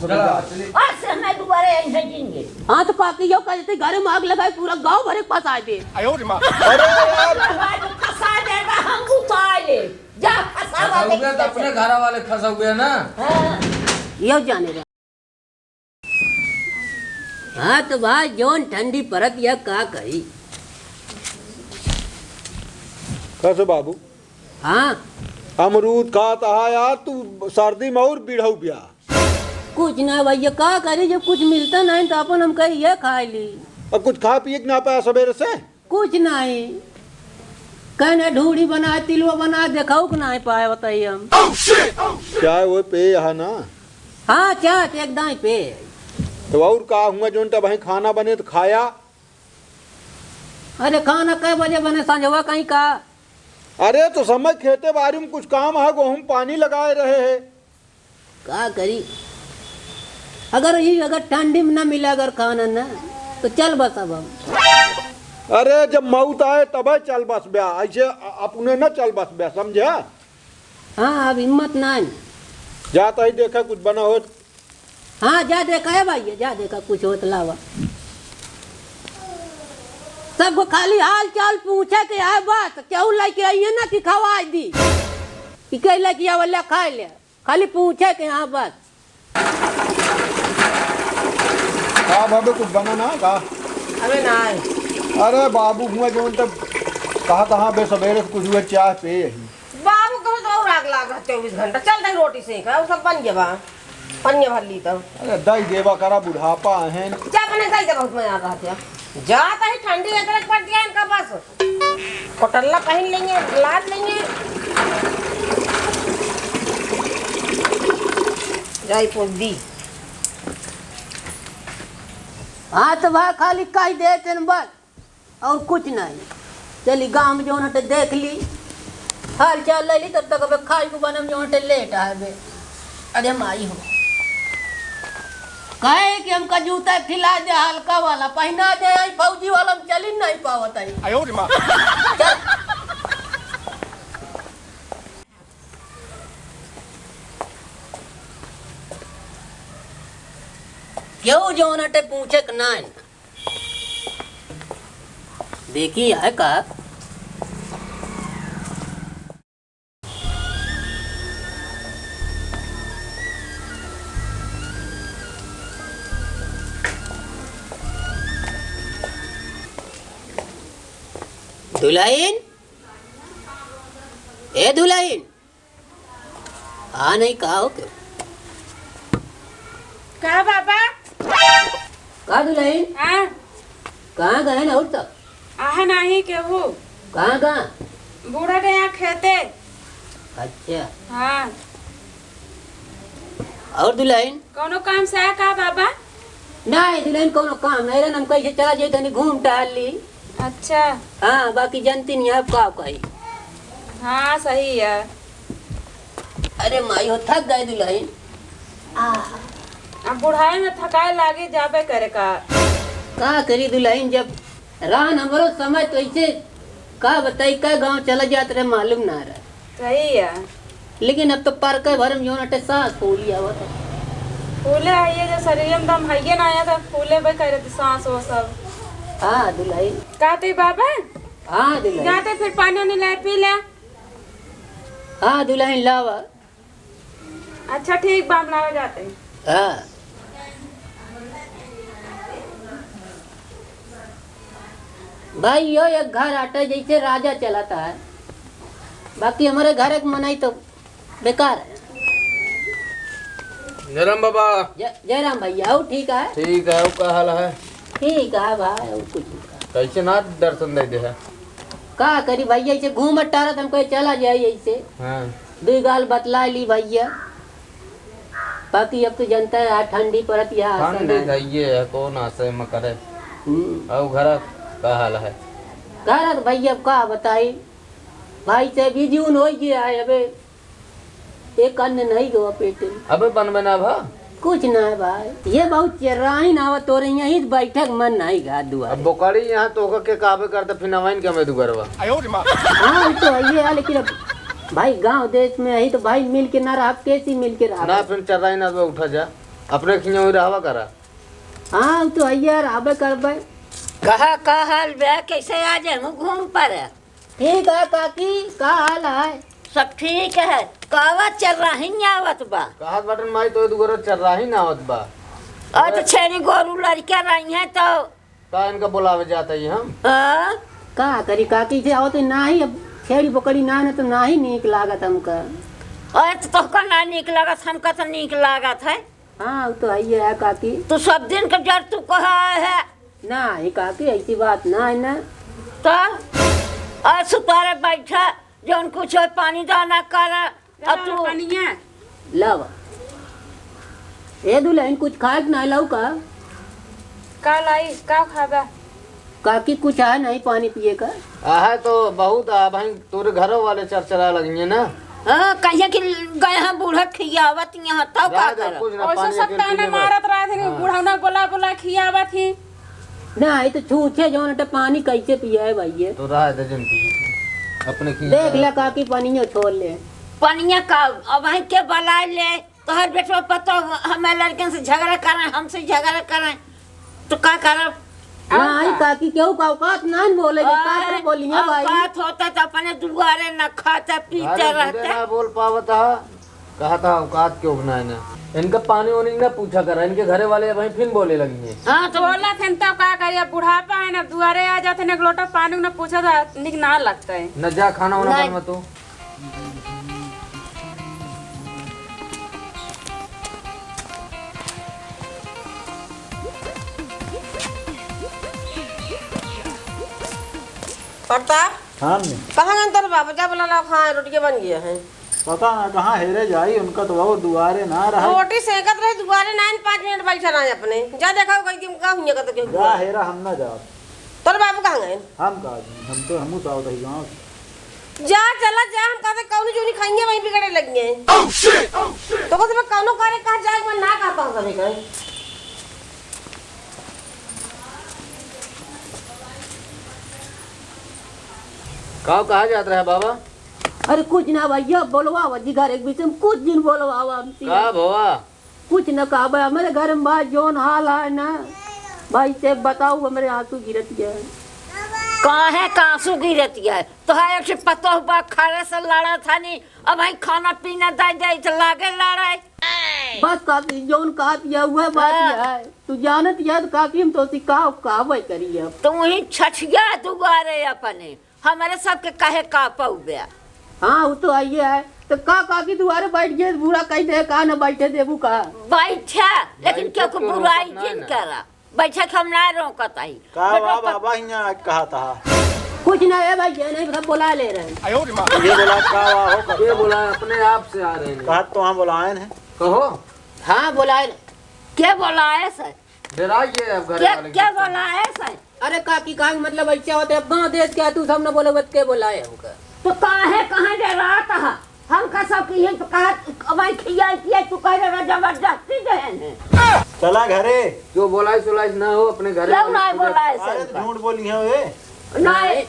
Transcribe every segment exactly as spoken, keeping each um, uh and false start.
चला, चली। आज से हमें दोबारा यहीं भेजेंगे। हाँ, तो काकी यो कहते घरे में आग लगाए, पूरा गांव भरे के पास आए दे। अरे यार, फंसा देगा, हम उतार ले। जा, फंसा फंसा हुए तो अपने घर वाले फंसा हुए ना। हाँ। यो जाने रहा। हाँ, तो भाई, जौन ठंडी परत या का कही। कैसे बाबू? हाँ। अमरूद खात हा यार, तू सर्दी में और बिढ़ऊ बिया। कुछ ना भैया, का करी, जब कुछ मिलता नहीं तो अपन हम कही ये खा ली। अब कुछ खा पिए के ना पाया सवेरे से? कुछ नहीं, कहने ढूढ़ी बना, तिलवा बना, देखाऊ के नहीं पाए बताइए हम। चाय वो पे यहाँ ना? हाँ, चाय तो एकदम पे। तो और का हुआ, जोन तब वहीं खाना बने तो खाया? अरे, खाना कै बजे बने, संझवा कहीं का? अरे, तो समय खेते बाड़ी में कुछ काम है, गेहूं पानी लगाए रहे हैं। का करी? अगर ई, अगर ठंडी में ना मिला अगर खाना ना, तो चल बस अब हम। अरे, जब मौत आए तबै चल बस ब्या, ऐसे अ-, अपने ना चल बस ब्या, समझा? हाँ, अब हिम्मत ना है। जा तही देखा कुछ बना होत। हाँ, जा देखा है भाई, जा देखा कुछ होत लावा। सबको खाली हाल चाल पूछे के है बस, केहू लेके आइए ना कि खवाई दी। कि कह लेके आवा, ले खाए ले। खाली पूछे के हाँ बस। का भाभी, कुछ बना ना का? अबे ना आए। अरे बाबू, हुआ जौन तब कहा, कहाँ बे सवेरे से कुछ हुआ, चाय पे यही। बाबू कहूँ तो और आग लाग रहा चौबीस घंटा। चल दे रोटी से का, वो सब बन गया बा। पनिया भर ली तब। अरे दई देवा करा, बुढ़ापा है। जा बने दई दे, बहुत मजा आ रहा था। जाता ही ठंडी अदरक पड़ दिया इनका बस। कोटल्ला पहन लेंगे, लाद लेंगे। जाई पोत दी। हाँ, तो भाई खाली कह देते न बस, और कुछ नहीं। चली गाँव में जौन हटे देख ली, हाल चाल ले ली, तब तक अबे खाई को बनम जौन हटे लेट आवे। अरे माई हो, कहे कि हमका जूता खिला दे, हल्का वाला पहना दे, आई फौजी वाला हम चली नहीं पावत आई। आयो रे माँ। चल। केहू जौन हटे पूछे के नाय। देखी है का? दुलहिन, ए दुलहिन। हाँ, नहीं, का हो के? का बाबा? का दुलहिन? हाँ। कहाँ गए ना और तक? आहा नहीं केहू। कहाँ, कहाँ? बूढ़ा के यहाँ खेते। अच्छा। हाँ। और दुलहिन? कौनो काम से आया का बाबा? नहीं दुलहिन, कौनो काम नहीं रहन, हम कैसे चला जाई, तनी घूम टहल ली। अच्छा। हाँ, बाकी जनती नहीं अब का कही। हाँ, सही है। अरे माई हो, थक गए दुलहिन। आह। अब बुढ़ाई में थकाए लागे, जाबे करे का। का करी दुलहिन, जब रहन हमरो समय तो ऐसे का बताई, का गाँव चला जात रहे, मालूम ना रहे। सही है। लेकिन अब तो पर के भरम जौन अटे सांस फूली आवत है। फूले है ये जो शरीर में दम है ये ना आया था, फूले बे करे तो सांस वो सब। हाँ दुलहिन। कहते बाबा? हाँ दुलहिन। जाते फिर पानी उनी लाए पी ले। हाँ दुलहिन लावा। अच्छा ठीक बा, हम लावे जाते हैं। हाँ। भाई, यो एक घर आटे जैसे राजा चलाता है, बाकी हमारे घर एक मनई तो बेकार है। जय राम बाबा। जय, जय राम भैया, और ठीक है? ठीक है, और का हाल है? ठीक है भाई, और कुछ नहीं। कैसे ना दर्शन दे दे है? का करी भैया, ऐसे घूमत टहरत हमको चला जाए ऐसे। हाँ। दुई गाल बतला ली भैया। बाकी अब तो जनता है, ठंडी परत यह आसन ठंडी है। धइये है, कौन आसे में करे। हम्म। और घर का हाल है? घर तो भैया अब का बताई, भाई से भी जून हो गया है, अबे एक अन्न नहीं गवा पेट में। अबे बनबे ना भा? कुछ ना है भाई, ये बहुत चिर्राइन आवत तोरे यहीं बैठक मन नहीं गा दुआरे। अब बोकड़ी यहाँ तो होकर के काबे करते फिर नवाइन के हमें दुगरवा। हाँ, वो तो है ये है, लेकिन अब भाई गांव देश में यही तो भाई मिल के ना रहा, कैसी मिल के रहा? ना फिर चर्राइन अब उठा जा। अपने खियाँ वही रहवा करा। हाँ, उ तो हइये यार, आबे करबे। कहा, का हाल बे? कैसे आज हमहूँ घूम पर? ठीक है काकी, का हाल है? सब ठीक है। कावा चर्राही आवत बा? कहत बाटन माई, तो दुगोरा चर्राही आवत बा। और तो छेड़ी गोरू लड़के रही हैं तो का इनका बोलावे जात ही हम? हाँ? का करी काकी, जे आवत ही नाही, अब छेड़ी बोकरी ना, ना तो नाही नीक लागत हमका। अरे तो तोहका ना नीक लागत, हमका तो नीक लागत है। हाँ, उ तो हइये है काकी। तू सब दिन के जर तू कहा है। नाही काकी, ऐसी बात ना है ना। तो और सुतारे बैठा, जौन कुछ हो पानी दाना कर, अब तू पनिया। लावा। ए दुल्हन, कुछ खाए के ना लाऊ का? का लाई, का खाबा? काकी, कुछ है नहीं पानी पिए का? आहे तो बहुत, आ भाई, तोरे घरों वाले चरचरा लगिए ना। हाँ, कहिए कि गए हैं बूढ़ा खियावत यहाँ, तब का जाए दे, करब? कुछ ना, ओइसे पानी सब अकेले ताना पीले बा। मारत रहे थे, हाँ। बूढ़ा ना बोला बोला खियावत ही। ना, ये तो छूछे जौन अटे पानी कैसे पिए है भाई ये? तो रहा दे जन पी, अपने खिया देख ले काकी, पनियो छोड़ ले। पनिया का, अब भाई के बलाए ले? तोहर बेटवा पतो हमें लड़कन से झगड़ा करें, हमसे झगड़ा करें, तो का करब? नहीं काकी, केहू का औकात नहीं बोले के, का करे बोलिए भाई? औकात होता तो अपने दुआरे न खाते पीते रहते। ना बोल पावत हा, कहा था औकात क्यों बनाए ना? इनका पानी वानी ना पूछा करा, इनके घरे वाले भाई फिर बोले लगी हैं। हाँ, तो बोला थे तो का करिए, बुढ़ापा है ना, दुआरे आ जाते ना, एक लोटा पानी ना पूछा था, निक ना लगता है। न जा खाना वाना बनवा तू। प्रताप, हाँ अम्मी। कहाँ गए तोर बाबा? जा बोला लाओ, खाए, रोटियाँ बन गया है। पता ना कहाँ हेरे जाई, उनका तो वो दुआरे ना रहा। रोटी सेकत रहे, दुआरे ना, पाँच मिनट बैठा रहे अपने। जा देखा, कहीं तुम का हुआ, कत के जा हुआ। हेरा, हम ना जाब। तोर बाबू कहाँ गए? हम का, हम तो, हमहू तो आवत ही गाँव से। जा, चला जा, हम कहते कौनो चूनी खाएंगे, वहीं बिगड़े लगेंगे। तो बस मैं कौनो करे कहा जाए, मैं ना कहता हूँ सभी का। का कहा जात रहा बाबा? अरे कुछ ना भैया, बोलवावा जी घर एक बीच में, कुछ दिन बोलवावा हमसे। का भवा? कुछ न कहबे, हमरे घर में बा जौन हाल है ना, भाई से बताऊ, हमरे आंसू गिरत गए। काहे का आंसू गिरत गए? तोहार एक ठे पतोह बा, खड़े से लड़त हनी, अब भाई खाना पीना दे दे तो लागे लड़े। बस काकी, जौन कहत या उहे बात हाँ। है। तू जानत या तो काकी, हम तो सिखाओ कहबे करी अब। तो वही छठिया दुआरे अपने हमरे सबके कहे का पउबे? हाँ, उ तो आइए है। तो का काकी दुआरे बैठ गए, बूढ़ा कह दे का न बैठे देबू का? बैठे, लेकिन बैठे क्यों को तो बुराई रोकत ना जिन ना। करा। बैठे के हम ना रोकत आई। का बेटा वा प- बाबा हियाँ आज कहा था? कुछ ना है भाई, ये नहीं सब बोला ले रहे हैं। ये बोला का वा हो करता? ये बोला अपने आप से आ रहे हैं। कहा तो हम बोलाए हैं। कहो। हाँ, बोलाए। के बोलाए से? डराइए अब घर के, वाले के के। बोलाए से? अरे काकी, का मतलब ऐसे होते? अब गाँव देश के तू सब न बोले, बत के बोलाए हमका? तो काहे, कहाँ डरात हा? हमका सब की यही तो कहा, अब आई खियाई पियाई तू कह रहे जबरदस्ती देहे ने। चला घरे। जो बोलाइस उलाइस ना हो, अपने घरे क्यों वाले ना खुद बोलाए अरे से? तो झूठ बोली है वे। नहीं,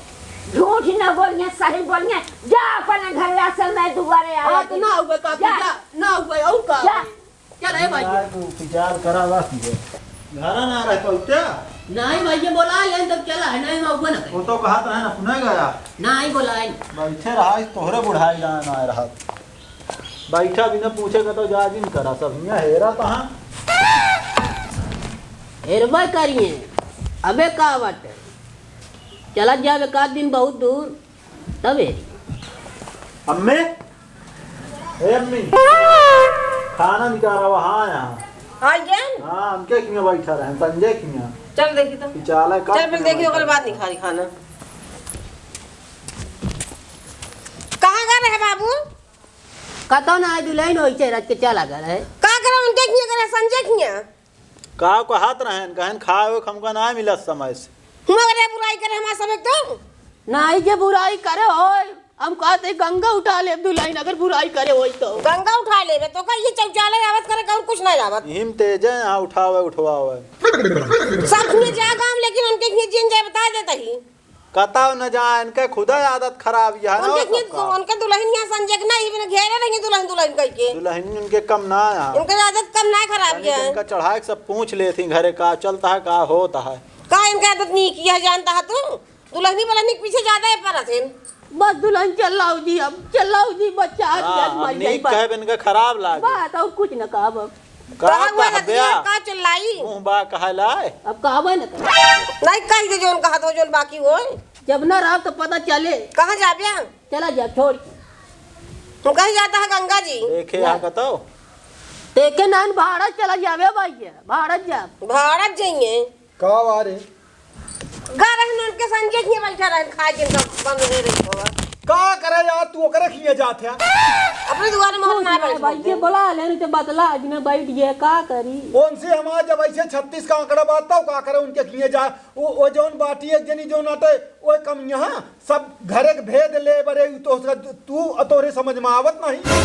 झूठ ही ना बोलिए, सही बोलिए। जा अपने घर से, मैं दुआरे आ बात गई। ना हुए काकी, जा। जा, ना हुए, और का? जा। चल, ए भाई। यार, तू विचार करा, बस ये। घरा ना रह पहुँचा? नहीं भाई, ये बोला है, तब चला है, नहीं, मैं ऊपर ना कहीं। वो तो कहा तो है ना, सुने गया। नहीं बोला है। बैठे रहा, इस तोहरे बुढ़ाई ना, ना रहा। बैठा बिना पूछे का तो जा जिन करा, सब हियाँ हेरा तहाँ। हेरबे करिए, अबे का बाटे? चला जाबे का दिन बहुत दूर। तबे। अम्मे, ए अम्मी, खाना निकाला वहाँ यहाँ। आ गया? हाँ, हमके किया बैठा रहे, संजय किया। चल देखी तो। पिचाला का चल, फिर देखी, ओकर बाद निकाली खाना। कहाँ गए रहे बाबू? कतो ना आए, दुल्हन होई छे, रच के चला गए रहे। का करे उनके किया करे, संजय किया? का कहत रहन, कहन खाए हुए हमका ना मिलत समय से। हुआ करे बुराई करे हमारे सब एक तो। नाई जे बुराई करे होय, हम कहते गंगा उठा ले दुल्हन, अगर बुराई करे होय तो। गंगा उठा लेबे तो का ये शौचालय आवत करे, और कुछ नहीं आवत। हिम तेज है, यहाँ उठावे, उठवावे। सब हुए जा गाँव, लेकिन उनके हिए जिन जाए बता देता ही। बताओ न जाए, इनका खुदा आदत खराब यह है ना उनके, सबका। उनके दुलहिन यहाँ संजय के नहीं, बिना घेरे रही दुलहिन, दुलहिन कह के। दुलहिन उनके कम ना है। इनके आदत कम ना खराब तनिक यह है। इनका चढ़ाए के सब पूछ लेती घरे का चलता है, का होता है। का इनका आदत नहीं किया जानता है तू? दुलहिनी बलहिनी के पीछे ज्यादा है परत है। बस दुलहिन चलाओ जी, अब चलाओ जी, बच्चा आज हाँ, आज हम मर जाई नीक बस। कहब इनका खराब लागे। बात और कुछ न कहब अब। का कहा हुआ कहबे? रतिया का चिल्लाई? मुँह बा कहा लाए। अब कहबे न कर। नहीं कही दे जोन कहत हो, जोन बाकी होए। जब ना रहा तो पता चले। कहाँ जाबे? चला जा, छोड़। हम कहीं जाता है गंगा जी। देखे जा। यहाँ का तो। देखे नान भाड़ा चला जाबे भाई, भाड़ा जा। भारत जाइए। का वा रे? गा रहन उनके संगे खिए बैठा रहन, खाए जिनका बंद रहे रही बाबा। का करे यार, तू ओकरे खिए जात है? अपने दुआरे मोहर कुछ ना नहीं बैठ भाई, सकते। ये बोला लेने से बतला, आज में बैठ गया, का करी? उनसे हमार जब ऐसे छत्तीस का आंकड़ा बात था, का करे उनके खिए जा? वो, वो जौन बाटी एक जनी जौन आटे, वो कम यहाँ सब घरे के भेद ले बरे, उ तो उसका तू तोरे समझ में आवत नहीं।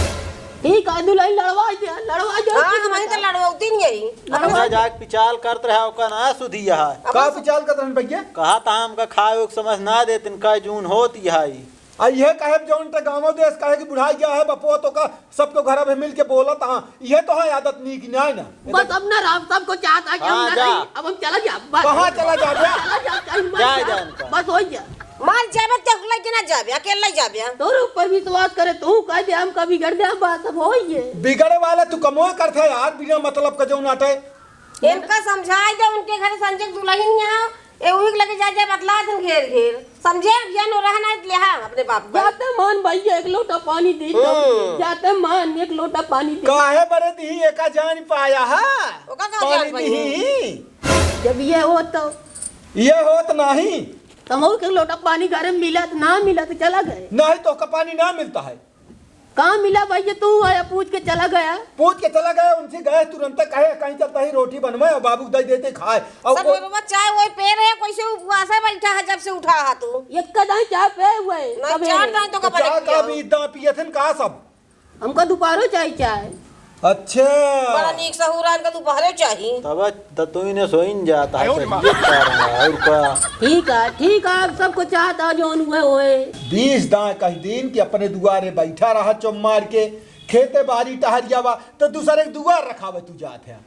ठीक है, दुलहिन लड़वा दे, लड़वा दे, हाँ, कुछ हम ही तो बता। लड़वौती नहीं है। लड़वा अपना दे। जाके पिचाल करत रहा, ओका ना सुधी है। का पिचाल करत रहन भैया? कहा था हमका खाए ओक समझ ना देत, इनका जून होत ही है। आ ये कहे जौन ते गाँव देश कहे कि बुढ़ाई गया है, बपो तो का सबके घर में मिल के बोलत हाँ, ये तो है आदत नीक न्याय ना। बस अब ना राम साहब को चाहत है कि हम हाँ, ना जा। रही, अब हम चला जा, बस। कहाँ चला जा, जा? चला जा, कहीं मत जा, जा। जा इनका। बस हो जा। मार जाबे, ते अकेला के ना जाबे, अकेला ही जाबे। तोरे ऊपर विश्वास करे, तू कह दे, हम कभी कर दे, बस अब हो ही है। बिगड़े वाला तू कमो करत है यार, बिना मतलब का जो नाटे। इनका समझाई दे, उनके घर संजय दुलहिन यहाँ, ए उही के लगे जा, जा बतला दिन घेर घेर। समझे? ज्ञान हो रहा ना, ले हाँ अपने बाप का। जाते मान भैया एक लोटा पानी दे, हम्म। जाते मान एक लोटा पानी दे। काहे बरे दी एका जान पाया है? ओका का पानी जान पाई है? दी। जब ये हो तो। ये होत नहीं। तमहू के लोटा पानी घर में मिला तो ना मिला तो चला गए। नहीं तो का पानी ना मिलता है। कहाँ मिला भाई, ये तू आया पूछ के चला गया? पूछ के चला गया, उनसे गए तुरंत कहे, "कहीं चलता ही रोटी बनवाए और बाबू दे देते खाए।" और सब वो लोगवा चाय वही पे रहे, कैसे उपवासा बैठा है जब से उठा है तू? एक कदाई चाय पे हुए, नहीं, कबे चार रहे? दाई तो का तो बने चाय का पिया। भी इतना पिए थे ना, कहा सब? हमका दोपहरो चाय, चाय। अच्छा। बड़ा नीक सहूरान का दोपहरो चाही। तब दतुई ने सोइन जाता है, आयो रे माँ। सही कारण है, और का? ठीक है, ठीक है, अब सबको चाहता जौन हुए होए। बीस दाएं कह दीन कि अपने दुआरे बैठा रहा चुप मार के, खेते बारी टहरिया बा, तो दूसरे के दुआर रखावे तू जात है।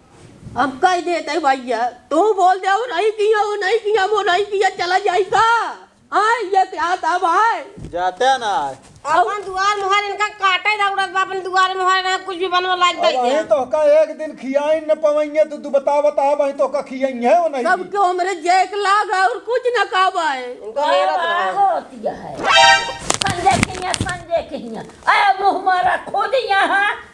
अब कह देते भैया, तू बोल दे, वो नहीं किया, वो नहीं किया, वो नहीं किया, चला जाई का? आय, ये क्या था भाई? जाते ना आय। अपन दुआर मुहार इनका काटे दौड़त बा, अपन दुआर मुहार ना कुछ भी बनवा लाग अब दे वही दे। तो का एक दिन खियाई न पवइये, तू, तू बता, बता, वही तो का खियाई है वो नहीं। सब क्यों हमरे जेक लाग है और कुछ न काबा है। इनका मेहनत रहा। होती है। संजय किया, संजय किया। ए, मुँह मारा खुद यहाँ।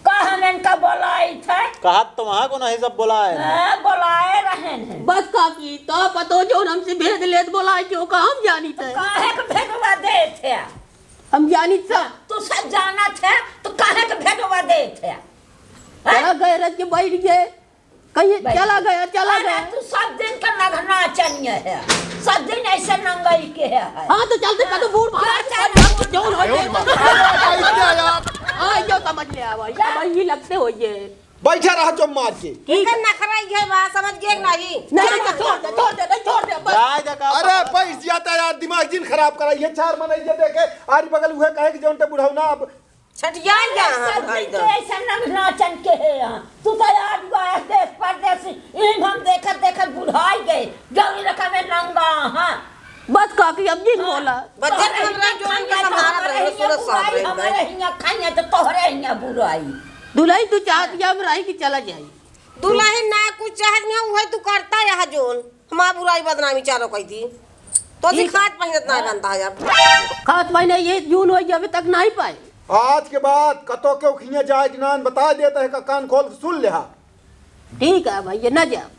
का हम इनका बोलाई थे? कहत तो वहाँ को नहीं सब बोलाए हैं। हाँ, बोलाए रहे हैं। बस काकी, तो पतो जो हमसे भेद लेत बोलाए क्यों का हम जानी थे। काहे के भेदवा दे थे? हम जानी थे। तू सब जाना थे, तो काहे के भेदवा दे थे? हैं? चला गए रज के बैठ गए। कहिए, बैठ चला गए। गया, चला अरे, गया। तू सब दिन का नगना चनिया है। सब दिन ऐसे नंगई के है। हाँ, तो चलते का तो बूढ़ क्या बाबा चल- जो हो अरे, जाए। अरे, अरे, क्या यार? हाँ, यो समझ ले, आ भाई, क्या? अब ये लगते हो ये। बैठा रहा चुप मार के। ठीक है। इनका नखरा ही है बा, समझ गए कि नहीं? नहीं, नहीं, छोड़ दे, छोड़ दे, नहीं, छोड़ दे, बस। जाए जा का अरे, पकड़ा। पैस जाता यार, दिमाग जिन खराब करा, ये चार मन ऐसे देखे, आरी बगल हुए कहे कि जौन ते बुढ़ऊ ना अब छठियाई गया हाँ, सब भाई दिन तो। के ऐसे नंग नाचन के है यहाँ। तू तो यार गया देश परदेश, इन्हें हम देखत देखत बुढ़ाई गए, जौन रकम में नंगा हाँ। बस काकी, अब जिन हाँ। बोला। बच्चा तो हमरा जो उनके संभारत रहे, सुनत साथ रहे, हमारे हियाँ खाइए तो तोहरे हियाँ बुराई। दुलही तू चाहत या हम रही कि चला जाई? दुलही ना कुछ चाहत नहीं, उहे तू करता यहाँ जोन। हमार बुराई बदनामी चारो कही थी। तो असी ठीक है। खात पहिनत ना बनता है अब। खात पहिने ये जून हो जावे तक नहीं पाए। आज के बाद कतो के उखिया जाए कि नान बता देता है का कान खोल के सुन ले हा। ठीक है भैया, न जाब।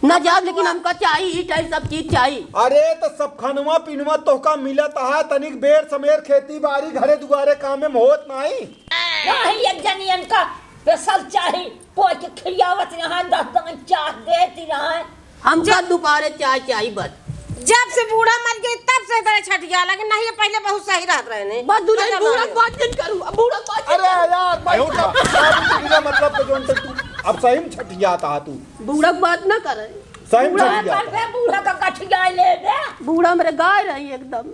न जाब, लेकिन हमका चाही, ई टाइम सब चीज चाही। अरे, तो सब खनवा पीनवा तोहका मिलत है, तनिक बेर समेर खेती बारी घरे दुआरे काम में होत नाई। नहीं, एक जनी इनका स्पेशल चाही, कोई के खियावत रहा, दस दन चाह देती रहा। हमका जा- दोबारे चाय चाही बस। जब से बूढ़ा मर गए, तब से तेरे छठिया लगे, नहीं, ये पहले बहुत सही रहत रहे ने। बस दुल्हन बूढ़ा बात जिन करू, अब बूढ़ा बात जिन अरे करू। यार, भाई, बाबू, तू बिना मतलब के जोन से तू अब सही में छठियाता है तू। बूढ़ा बात ना करे। सही में बूढ़ा छठी जाता। कर दे, बूढ़ा का गठिया ले दे। बूढ़ा मेरे गाय रही एकदम।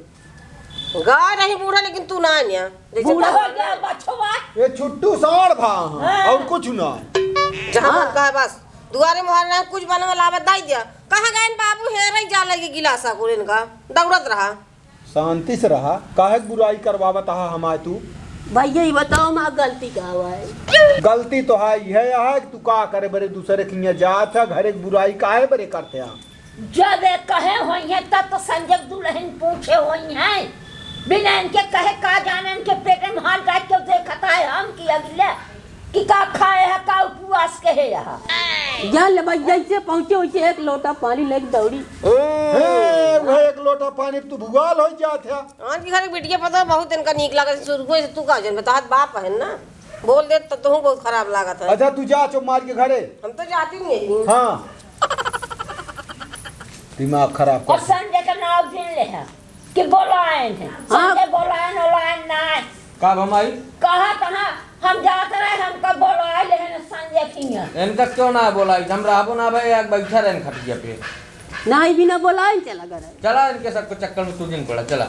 गाय रही बूढ़ा, लेकिन तू ना आनिया। जैसे बूढ़ा तू हो गया बछवा। ये छुट्टू साँड़ भा, हाँ। और कुछ ना। जहाँ हाँ। मन कहे बस, दुआरे मुहारे ना कुछ बनवे लावे, दाई दिया। कहाँ गए बाबू, हेरे जा लगी गिलासा को इनका, दौड़त रहा। शांति से रहा, काहे के बुराई करवावत हा हमार तू? भैया, ये बताओ, हमार गलती का हुआ है? गलती तो है, यह है कि तू का करे बरे दूसरे के हियां जात है, घरे के बुराई काहे बरे करते हैं? जब ये कहे होई हैं, तब तो संजय दुल्हन पूछे होई हैं। बिना इनके कहे का जाने, इनके पेट में हाथ डाल के देखता है हम कि अगले कि का खाए है, का उपवास के है यहाँ। जा ले भाई, जैसे पहुँचे वैसे एक लोटा पानी लेके दौड़ी। हे, वह एक लोटा पानी तू भुगाल हो जात है। हाँ जी, घर के बिटिया पता बहुत इनका नीक लागत है, शुरू से तू का जन बताहत बाप है ना, बोल दे तो तू बहुत खराब लागत है। अच्छा, तू जा चुप मार के घरे। हम तो जाती नहीं। हाँ, दिमाग खराब और कर। संजय का नाम जिन ले है। कि बोलायन है। हाँ। संजय बोलायन, ओलायन नाय। का भमाई? कहा तहाँ हम जात रहे, हमका बोलाय ले हैं संजय किया। इनका क्यों ना बोलाई? हम रहबो ना भाई, एक बैठा रहन खटिया पे। नहीं, बिना बोलायन चला गए। चला, इनके सबके चक्कर में तू जिन पड़ा, चला।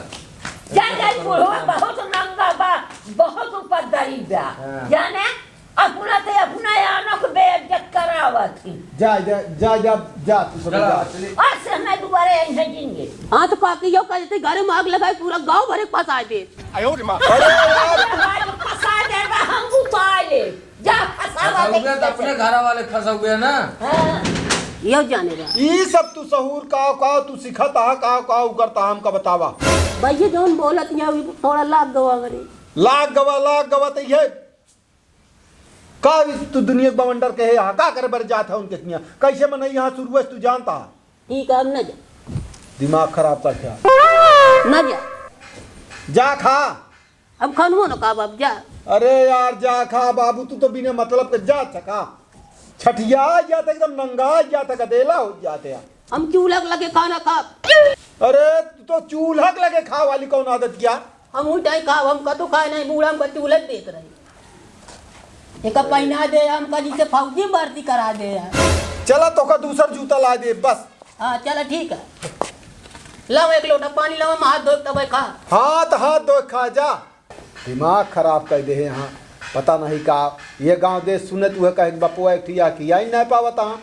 जा, जा, बुढ़वा बहुत नंगा बा, बहुत उपद्रवी बा। हाँ। जाने? अपना ते अपना यानक बेइज्जत करावत ही। जा, जा, जा, जा, जा, तू सब चला, जा। चली। आज से हमें दुबारे यहीं भेजेंगे। हाँ, तो काकी यो कहते घरे में आग लगाए, पूरा गांव भरे के फंसा दे। अरे यार। आज फंसा देगा, हम उतार ले। जा, फंसा फंसा दे। गया तो अपने घर वाले फंसा गया ना। हाँ। यो जाने रहा। ई सब तू सहूर का, का तू सिखत हा, का, का उगरता हमका बतावा। भैया जौन बोलत या थोड़ा लाग गवा मरे। लाग गवा, लाग गवा तो ये का तू दुनिया के बवंडर के है यहाँ? का करे बर जात है उनके हियाँ? कैसे मनई यहाँ शुरू है तू जानता है? ठीक है, हम न जा। दिमाग खराब कर क्या? न जा। जा खा। अब खानू न का बाप जा। अरे यार जा खा बाबू, तू तो बिना मतलब के जा छका। छठिया जाता एकदम नंगा जाता, गदेला हो जाते हैं। हम चूल्हा के लगे खाना खाब। अरे तू तो चूल्हा के लगे खा वाली कौन आदत किया? हम उल्टा ही खाब, हम कतो खाए नहीं, बूढ़ा हमका चूल्हे देत रही। एक पहिना दे, हमका जिसे फौजी में भर्ती करा दे। चला, तोका दूसर जूता ला दे, बस। हाँ, चला, ठीक है। लाओ, एक लोटा पानी लाओ, हम हाथ धोए तब खा। हाथ, हाथ धोए खा जा। दिमाग खराब कर दे है यहाँ। पता नहीं का, ये गाँव देश सुने तू है कहे कि बपुआ एक ठिया किया ही नहीं पावत हाँ।